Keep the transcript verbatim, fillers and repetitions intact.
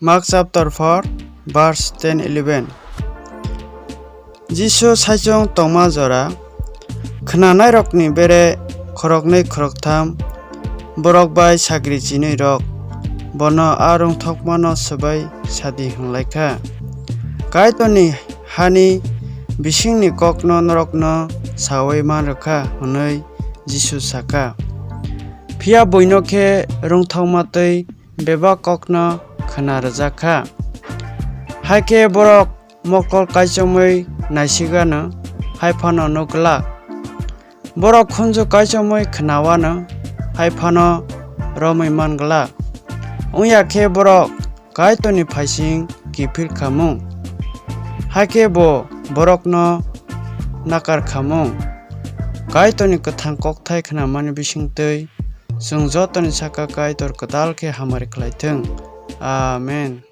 Mark chapter four, verse ten eleven. Jisu saichung tongma jora, khnanairokni bere khoroknwi khoroktham borok bai sagri chinwirok bono a rwngthokmano swbai sadi hwnlaikha. Kaitorni hani bisingni kokno norokno saui man rwkha, hwnwi Jisu sakha. Phiya buino khe rwngthokma twi bebak kokno khna rwjak kha. Hakhe borok mokol kaichomwi naisigano hai phano nuk glak. Borok khunju kaichomwi khnawano hai phano romwi man glak. Wngya khe borok Kaitorni phaising kiphil khamung. Hakhe bo borokno nakar khamung. Kaitorni kwthang kokthai khnamani bisingtwi chwng jotoni saka Kaitor kwtal khe hamari khlaithwng. Amen.